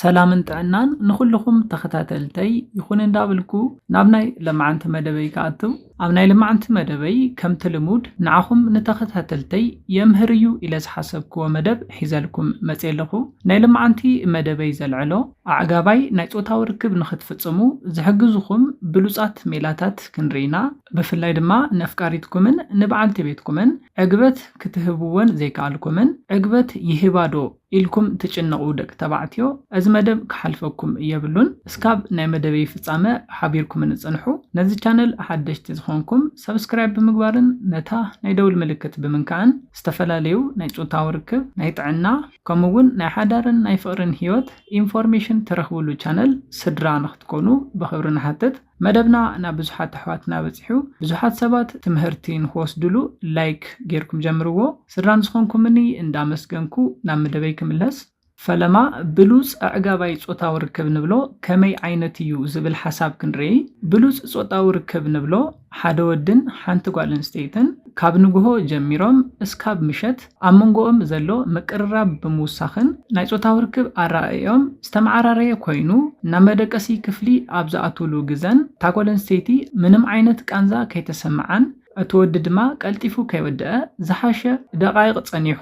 ሰላምን ጥዕናን ንኹልኹም ተኸታተልተይ ይኹን እንዳበልኩ ናብ ናይ ለማዓንቲ መደበይ ክኣትው። ኣብ ናይ ለማዓንቲ መደበይ ከምቲ ልሙድ ንዓኹም ንተኸታተልተይ የምህር እዩ ኢለ ዝሓሰብክዎ መደብ ሒዘልኩም መፅየ ኣለኹ። ናይ ለማዓንቲ መደበይ ዘልዕሎ ኣዕጋባይ ናይ ጾታዊ ርክብ ንኽትፍጽሙ ዝሕግዙኹም ብሉጻት ሜላታት ክንርኢና፣ ብፍላይ ድማ ነፍቃሪትኩምን ንበዓልቲ ቤትኩምን ዕግበት ክትህብወን ዘይከኣልኩምን ዕግበት ይህባዶ ኢልኩም ትጭነቑ ደቂ ተባዕትዮ፣ እዚ መደብ ክሓልፈኩም የብሉን። እስካብ ናይ መደበይ ፍጻመ ሓቢርኩምኒ ጽንሑ። ነዚ ቻነል ሓደሽቲ ዝኾንኩም ሰብስክራይብ ብምግባርን ነታ ናይ ደውል ምልክት ብምንካእን ዝተፈላለዩ ናይ ጾታዊ ርክብ፣ ናይ ጥዕና፣ ከምኡ እውን ናይ ሓዳርን ናይ ፍቕርን ህይወት ኢንፎርሜሽን ትረኽብሉ ቻነል ስድራ ንኽትኮኑ ብኽብሪ ንሓትት። መደብና ናብ ብዙሓት ኣሕዋትና በጺሑ፣ ብዙሓት ሰባት ትምህርቲ ንኽወስድሉ ላይክ ጌርኩም ጀምርዎ። ስድራ ንዝኾንኩምኒ እንዳመስገንኩ ናብ መደበይ ክምለስ። ፈለማ ብሉጽ ኣዕጋባይ ጾታዊ ርክብ ንብሎ ከመይ ዓይነት እዩ ዝብል ሓሳብ ክንርኢ። ብሉጽ ጾታዊ ርክብ ንብሎ ሓደ ወድን ሓንቲ ጓል ኣንስተይትን ካብ ንግሆ ጀሚሮም እስካብ ምሸት ኣብ መንጎኦም ዘሎ ምቅርራብ ብምውሳኽን ናይ ጾታዊ ርክብ ኣረኣእዮም ዝተመዓራረየ ኮይኑ ናብ መደቀሲ ክፍሊ ኣብ ዝኣትውሉ ግዘን እታ ጓል ኣንስተይቲ ምንም ዓይነት ቃንዛ ከይተሰምዓን እቲ ወዲ ድማ ቀልጢፉ ከይወደአ ዝሓሸ ደቓይቕ ጸኒሑ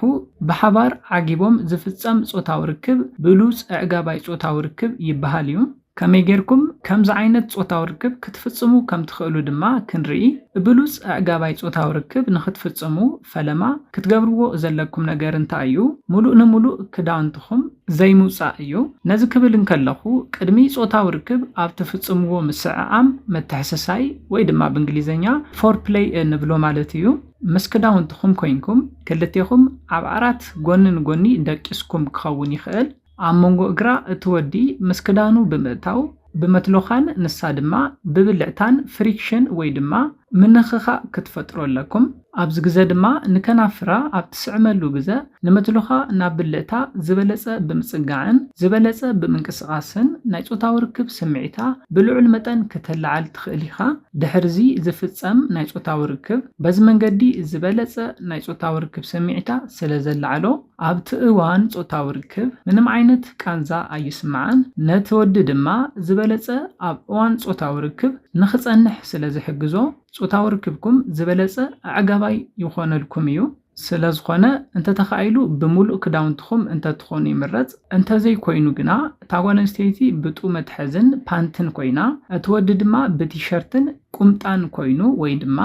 ብሓባር ዓጊቦም ዝፍጸም ጾታዊ ርክብ ብሉጽ ኣዕጋባይ ጾታዊ ርክብ ይበሃል እዩ። ከመይ ጌርኩም ከምዚ ዓይነት ጾታዊ ርክብ ክትፍጽሙ ከም ትኽእሉ ድማ ክንርኢ። ብሉጽ ኣዕጋባይ ጾታዊ ርክብ ንኽትፍጽሙ ፈለማ ክትገብርዎ ዘለኩም ነገር እንታይ እዩ? ሙሉእ ንሙሉእ ክዳውንትኹም ዘይምውጻእ እዩ። ነዚ ክብል እንከለኹ ቅድሚ ጾታዊ ርክብ ኣብ ትፍጽምዎ ምስዕዓም፣ ምትሕስሳይ ወይ ድማ ብእንግሊዝኛ ፎርፕለይ እንብሎ ማለት እዩ። ምስ ክዳውንትኹም ኮይንኩም ክልቴኹም ኣብ ዓራት ጎኒ ንጎኒ ደቂስኩም ክኸውን ይኽእል። ኣብ መንጎ እግራ እቲ ወዲ ምስ ክዳኑ ብምእታው ብመትሎኻን ንሳ ድማ ብብልዕታን ፍሪክሽን ወይ ድማ ምንኽኻእ ክትፈጥሩ ኣለኩም። ኣብዚ ግዘ ድማ ንከናፍራ ኣብ ትስዕመሉ ግዘ ንመትሎኻ ናብ ብልዕታ ዝበለጸ ብምጽጋዕን ዝበለጸ ብምንቅስቓስን ናይ ጾታዊ ርክብ ስምዒታ ብልዑል መጠን ከተለዓል ትኽእል ኢኻ። ድሕርዚ ዝፍጸም ናይ ጾታዊ ርክብ በዚ መንገዲ ዝበለጸ ናይ ጾታዊ ርክብ ስምዒታ ስለ ዘለዓሎ ኣብቲ እዋን ጾታዊ ርክብ ምንም ዓይነት ቃንዛ ኣይስምዓን። ነቲ ወዲ ድማ ዝበለጸ ኣብ እዋን ጾታዊ ርክብ ንኽጸንሕ ስለ ዝሕግዞ ጾታዊ ርክብኩም ዝበለጸ ኣዕጋባይ ይኾነልኩም እዩ። ስለ ዝኾነ እንተተኻኢሉ ብምሉእ ክዳውንትኹም እንተትኾኑ ይምረጽ። እንተዘይኮይኑ ግና እታ ጓል ኣንስተይቲ ብጡ መትሐዝን ፓንትን ኮይና እቲ ወዲ ድማ ብቲሸርትን ቁምጣን ኮይኑ ወይ ድማ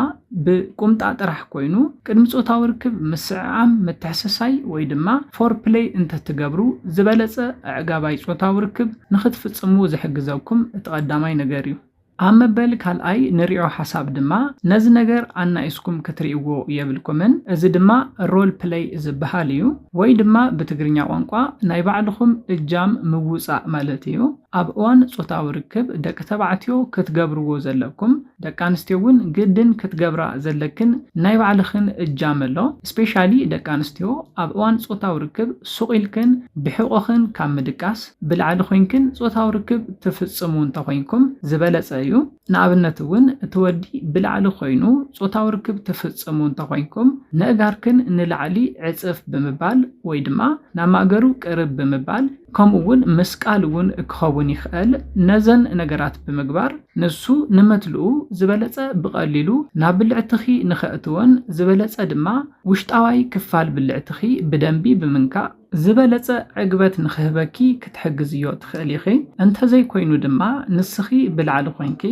ብቁምጣ ጥራሕ ኮይኑ ቅድሚ ጾታዊ ርክብ ምስዕዓም፣ ምትሕስሳይ ወይ ድማ ፎርፕለይ እንተትገብሩ ዝበለጸ ኣዕጋባይ ጾታዊ ርክብ ንኽትፍጽሙ ዝሕግዘኩም እቲ ቀዳማይ ነገር እዩ። ኣብ መበል ካልኣይ ንሪኦ ሓሳብ ድማ ነዚ ነገር ኣናኢስኩም ክትርእይዎ የብልኩምን። እዚ ድማ ሮል ፕለይ ዝበሃል እዩ፣ ወይ ድማ ብትግርኛ ቋንቋ ናይ ባዕልኹም እጃም ምውጻእ ማለት እዩ። ኣብ እዋን ጾታዊ ርክብ ደቂ ተባዕትዮ ክትገብርዎ ዘለኩም፣ ደቂ ኣንስትዮ እውን ግድን ክትገብራ ዘለክን ናይ ባዕልኽን እጃም ኣሎ። ስፔሻሊ ደቂ ኣንስትዮ ኣብ እዋን ጾታዊ ርክብ ሱቕ ኢልክን ብሕቖኽን ካብ ምድቃስ ብላዕሊ ኮይንክን ጾታዊ ርክብ ትፍጽሙ እንተኾይንኩም ዝበለጸ እዩ። ንኣብነት እውን እቲ ወዲ ብላዕሊ ኮይኑ ጾታዊ ርክብ ትፍጽሙ እንተኾይንኩም ነእጋርክን ንላዕሊ ዕጽፍ ብምባል ወይ ድማ ናብ ማእገሩ ቅርብ ብምባል ከምኡ እውን ምስቃል እውን ክኸውን ይኽእል። ነዘን ነገራት ብምግባር ንሱ ንመትልኡ ዝበለጸ ብቐሊሉ ናብ ብልዕትኺ ንኸእትዎን ዝበለጸ ድማ ውሽጣዋይ ክፋል ብልዕትኺ ብደንቢ ብምንካእ ዝበለጸ ዕግበት ንኽህበኪ ክትሕግዝዮ ትኽእሊ ኢኺ። እንተዘይኮይኑ ድማ ንስኺ ብላዕሊ ኮይንኪ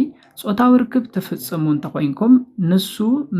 ጾታዊ ርክብ ትፍጽሙ እንተኾይንኩም ንሱ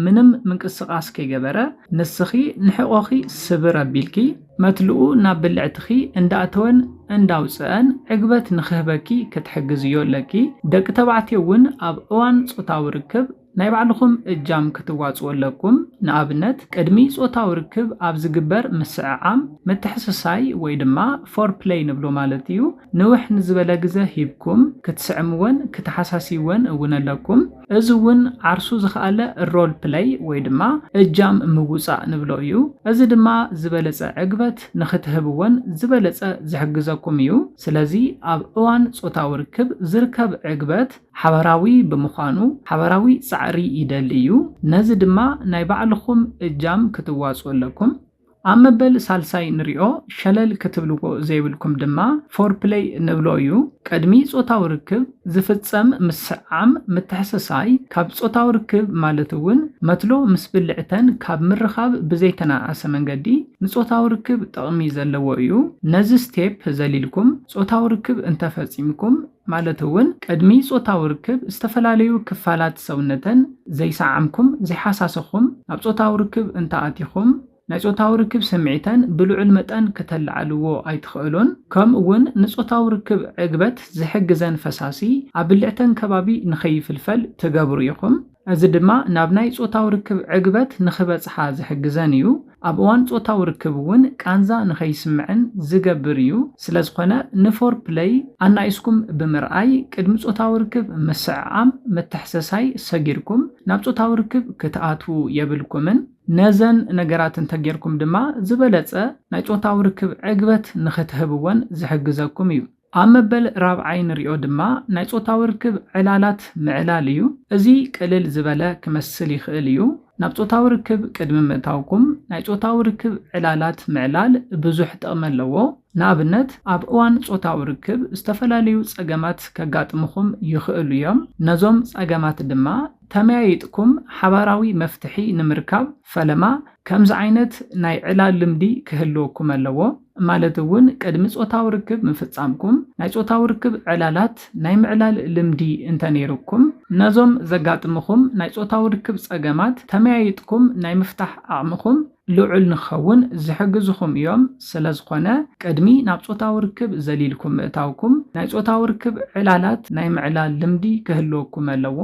ምንም ምንቅስቓስ ከይገበረ ንስኺ ንሕቖኺ ስብር ኣቢልኪ መትልኡ ናብ ብልዕትኺ እንዳእተወን እንዳውፅአን ዕግበት ንኽህበኪ ክትሕግዝዮ ኣለኪ። ደቂ ተባዕትዮ እውን ኣብ እዋን ጾታዊ ርክብ ናይ ባዕልኹም እጃም ክትዋፅኡ ኣለኩም። ንኣብነት ቅድሚ ጾታዊ ርክብ ኣብ ዝግበር ምስዕዓም፣ ምትሕስሳይ ወይ ድማ ፎርፕለይ ንብሎ ማለት እዩ፣ ንውሕ ንዝበለ ግዘ ሂብኩም ክትስዕምወን ክትሓሳሲወን እውን ኣለኩም። እዚ እውን ዓርሱ ዝኸኣለ ሮል ፕለይ ወይ ድማ እጃም ምውፃእ ንብሎ እዩ። እዚ ድማ ዝበለፀ ዕግበት ንኽትህብወን ዝበለፀ ዝሕግዘኩም እዩ። ስለዚ ኣብ እዋን ጾታዊ ርክብ ዝርከብ ዕግበት ሓባራዊ ብምዃኑ ሓባራዊ ጻዕሪ ይደሊ እዩ። ነዚ ድማ ናይ ባዕልኹም እጃም ክትዋፅኡ ኣለኩም። ኣብ መበል ሳልሳይ ንሪኦ ሸለል ክትብልዎ ዘይብልኩም ድማ ፎርፕለይ ንብሎ እዩ። ቅድሚ ጾታዊ ርክብ ዝፍጸም ምስዕዓም፣ ምትሕስሳይ፣ ካብ ጾታዊ ርክብ ማለት እውን መትሎ ምስ ብልዕተን ካብ ምርኻብ ብዘይተናኣሰ መንገዲ ንጾታዊ ርክብ ጥቕሚ ዘለዎ እዩ። ነዚ ስቴፕ ዘሊልኩም ጾታዊ ርክብ እንተፈጺምኩም ማለት እውን ቅድሚ ጾታዊ ርክብ ዝተፈላለዩ ክፋላት ሰውነተን ዘይሰዓምኩም፣ ዘይሓሳሰኹም፣ ናብ ጾታዊ ርክብ እንተኣቲኹም ናይ ጾታዊ ርክብ ስምዒተን ብልዑል መጠን ክተላዓልዎ ኣይትኽእሉን። ከምኡ እውን ንጾታዊ ርክብ ዕግበት ዝሕግዘን ፈሳሲ ኣብ ብልዕተን ከባቢ ንኸይፍልፈል ትገብሩ ኢኹም። እዚ ድማ ናብ ናይ ጾታዊ ርክብ ዕግበት ንኽበጽሓ ዝሕግዘን እዩ። ኣብ እዋን ጾታዊ ርክብ እውን ቃንዛ ንኸይስምዐን ዝገብር እዩ። ስለ ዝኾነ ንፎር ፕለይ ኣናኢስኩም ብምርኣይ ቅድሚ ጾታዊ ርክብ ምስዕዓም፣ ምትሕስሳይ ሰጊርኩም ናብ ጾታዊ ርክብ ክትኣትዉ የብልኩምን። ነዘን ነገራት እንተጌርኩም ድማ ዝበለጸ ናይ ጾታዊ ርክብ ዕግበት ንኽትህብወን ዝሕግዘኩም እዩ። ኣብ መበል ራብዓይ ንሪኦ ድማ ናይ ጾታዊ ርክብ ዕላላት ምዕላል እዩ። እዚ ቅልል ዝበለ ክመስል ይኽእል እዩ። ናብ ጾታዊ ርክብ ቅድሚ ምእታውኩም ናይ ጾታዊ ርክብ ዕላላት ምዕላል ብዙሕ ጥቕሚ ኣለዎ። ንኣብነት ኣብ እዋን ጾታዊ ርክብ ዝተፈላለዩ ጸገማት ከጋጥምኹም ይኽእሉ እዮም። ነዞም ጸገማት ድማ ተመያይጥኩም ሓባራዊ መፍትሒ ንምርካብ ፈለማ ከምዚ ዓይነት ናይ ዕላል ልምዲ ክህልወኩም ኣለዎ። ማለት እውን ቅድሚ ጾታዊ ርክብ ምፍጻምኩም ናይ ጾታዊ ርክብ ዕላላት ናይ ምዕላል ልምዲ እንተነይርኩም ነዞም ዘጋጥምኹም ናይ ጾታዊ ርክብ ጸገማት ተመያይጥኩም ናይ ምፍታሕ ዓቕምኹም ልዑል ንክኸውን ዝሕግዝኹም እዮም። ስለ ዝኾነ ቅድሚ ናብ ጾታዊ ርክብ ዘሊልኩም ምእታውኩም ናይ ጾታዊ ርክብ ዕላላት ናይ ምዕላል ልምዲ ክህልወኩም ኣለዎ።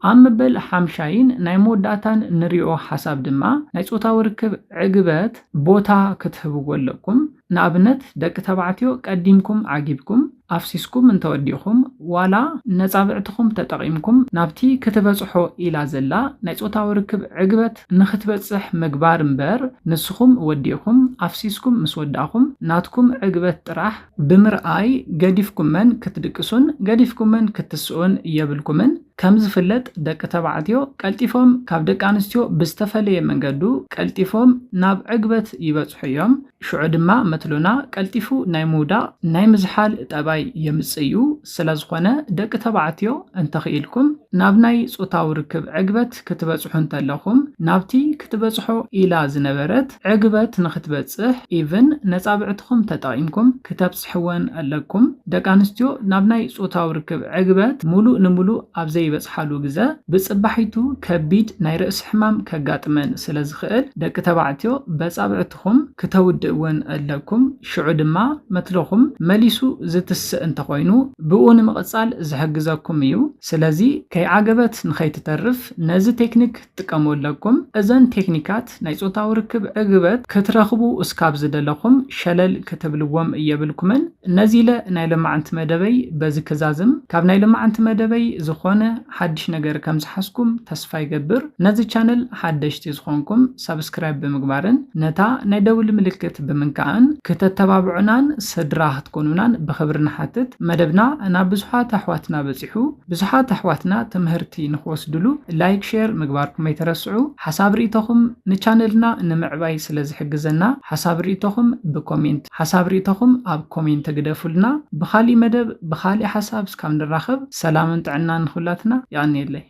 ኣብ መበል ሓምሻይን ናይ መወዳእታን ንሪኦ ሓሳብ ድማ ናይ ጾታዊ ርክብ ዕግበት ቦታ ክትህብዎ ኣለኩም። ንኣብነት ደቂ ተባዕትዮ ቀዲምኩም ዓጊብኩም ኣፍሲስኩም እንተወዲኹም ዋላ ነጻብዕትኹም ተጠቒምኩም ናብቲ ክትበጽሖ ኢላ ዘላ ናይ ጾታዊ ርክብ ዕግበት ንኽትበጽሕ ምግባር እምበር ንስኹም ወዲኹም ኣፍሲስኩም ምስ ወዳእኹም ናትኩም ዕግበት ጥራሕ ብምርኣይ ገዲፍኩመን ክትድቅሱን ገዲፍኩመን ክትስኡን የብልኩምን። ከም ዝፍለጥ ደቂ ተባዕትዮ ቀልጢፎም ካብ ደቂ ኣንስትዮ ብዝተፈለየ መንገዱ ቀልጢፎም ናብ ዕግበት ይበጽሑ እዮም። ሽዑ ድማ መትሎና ቀልጢፉ ናይ ምውዳቕ ናይ ምዝሓል ጠባይ የምጽእ እዩ። ስለ ዝኾነ ደቂ ተባዕትዮ እንተኽኢልኩም ናብ ናይ ጾታዊ ርክብ ዕግበት ክትበጽሑ እንተለኹም ናብቲ ክትበጽሖ ኢላ ዝነበረት ዕግበት ንኽትበጽሕ ኢቭን ነጻብዕትኹም ተጠቒምኩም ክተብጽሕወን ኣለኩም። ደቂ ኣንስትዮ ናብ ናይ ጾታዊ ርክብ ዕግበት ሙሉእ ንሙሉእ ኣብ ዘይበጽሓሉ ግዘ ብጽባሒቱ ከቢድ ናይ ርእሲ ሕማም ከጋጥመን ስለ ዝኽእል ደቂ ተባዕትዮ በጻብዕትኹም ክተውድእወን ኣለኩም። ሽዑ ድማ መትሎኹም መሊሱ ዝትስእ እንተኾይኑ ብኡ ንምቕጻል ዝሕግዘኩም እዩ። ስለዚ ከይዓገበት ንኸይትተርፍ ነዚ ቴክኒክ ክትጥቀሙ ኣለኩም። እዘን ቴክኒካት ናይ ጾታዊ ርክብ ዕግበት ክትረኽቡ እስካብ ዝደለኹም ሸለል ክትብልዎም የብልኩምን። ነዚ ኢለ ናይ ሎማዓንቲ መደበይ በዚ ክዛዝም። ካብ ናይ ሎማዓንቲ መደበይ ዝኾነ ሓድሽ ነገር ከም ዝሓዝኩም ተስፋ ይገብር። ነዚ ቻነል ሓደሽቲ ዝኾንኩም ሳብስክራይብ ብምግባርን ነታ ናይ ደውሊ ምልክት ብምንካእን ክተተባብዑናን ስድራ ክትኮኑናን ብኽብሪ ንሓትት። መደብና ናብ ብዙሓት ኣሕዋትና በጺሑ ብዙሓት ኣሕዋትና ትምህርቲ ንኽወስድሉ ላይክ፣ ሼር ምግባርኩም ኣይትረስዑ። ሓሳብ ርእይቶኹም ንቻነልና ንምዕባይ ስለ ዝሕግዘና ሓሳብ ርእይቶኹም ብኮሜንት፣ ሓሳብ ርእይቶኹም ኣብ ኮሜንት ግደፉልና። ብኻሊእ መደብ ብኻሊእ ሓሳብ እስካብ ንራኸብ ሰላምን ጥዕናን ንኹላትና። የቐንየለይ።